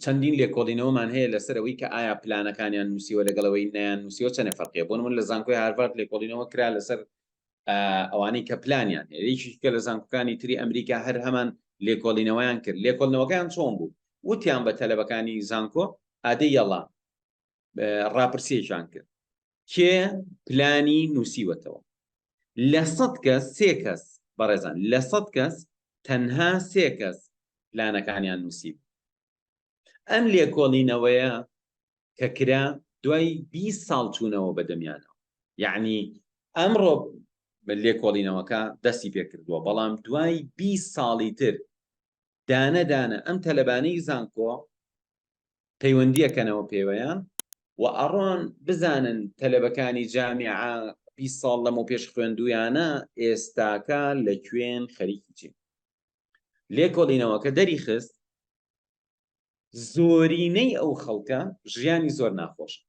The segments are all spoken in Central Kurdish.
چەندین لێکۆڵینەوەمان هەیە لەسەر ئەوەی کە ئایا پلانەکانیان نووسیوە لەگەڵ ئەوەی نەیان نووسیوە چەنێ فەرقیە بۆ نمونە لە زانکۆی هارڤارد لێکۆڵینەوە کرا لەسەر ئەوانەی کە پلانیان هەیە یەکێکە لە زانکۆکانی تری ئەمریکا هەر هەمان لێکۆڵینەوەیان کرد لێکۆڵینەوەکەیان چۆن بوو وتیان بە تەلەبەکانی زانکۆ ئادەی یەڵا ڕاپرسیەکیان کرد کێ پلانی نووسیوەتەوە لە سەد کەس سێ کەس بەڕێزان لە سەد کەس تەنها سێ کەس پلانەکانیان نووسی ئەم لێکۆڵینەوەیە کە کرا دوای 20 ساڵ چوونەوە بە دەمیانەوە یعنی ئەمڕۆ لێکۆڵینەوەکە دەستی پێکردووە بەڵام دوای 20 ساڵی تر دانە دانە ئەم تەلەبانەی زانکۆ پەیوەندیەکەنەوە پێوەیان و ئەڕۆن بزانن تەلەبەکانی جامیعە 20 ساڵ لەمەو پێش خوێندویانە ئێستاکە لە کوێن خەریکی چین. لێکۆڵینەوەکە دەریخست زۆرینەی ئەو خەڵکە ژیانی زۆر ناخۆشە،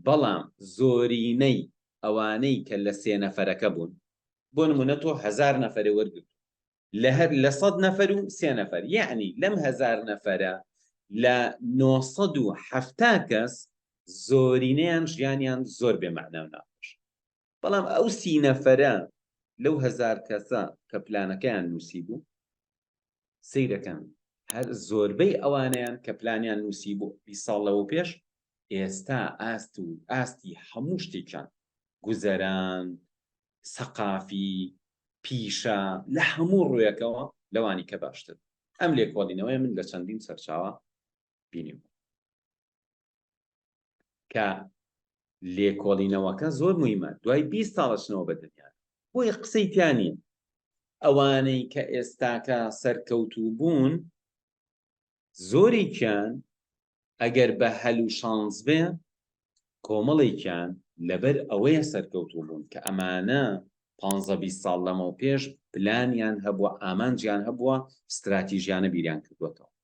بەڵام زۆرینەی ئەوانەی کە لە سێ نەفەرەکە بوون، بۆ نمونە تۆ هەزار نەفەرێ وەرگرتووە لە هەر لە سەد نەفەر و سێ نەفەر یەعنی لەم هەزار نەفەرە لە 970 کەس زۆرینەیان ژیانیان زۆر بێ مەعنا و ناخۆش بەڵام ئەو سی نەفەرە لەو هەزار کەسە کە پلانەکەیان نووسی بوو سەیرەکەن هەر زۆربەی ئەوانەیان کە پلانیان نووسی بوو 20 ساڵ لەوە پێش ئێستا ئاست و ئاستی هەموو شتێکیان گوزەران سەقافی، پیشە، لە هەموو ڕوویەکەوە لەوانی کە باشتر. ئەم لێکۆڵینەوەیە من لە چەندین سەرچاوە بینیومە. کە لێکۆڵینەوەکە زۆر موهیمە، دوای 20 ساڵ ئەچنەوە بە دنیا. بۆیە قسەی تیا نییە. ئەوانەی کە ئێستاکە سەرکەوتوو بوون، زۆرێکیان ئەگەر بە هەل و شانس بێ، کۆمەڵێکیان لەبەر ئەوەیە سەرکەوتوو بوون کە ئەمانە پانزە 20 ساڵ لەمەوپێش پلانیان هەبووە، ئامانجیان هەبووە، ستراتیژیانە بیریان کردووەتەوە.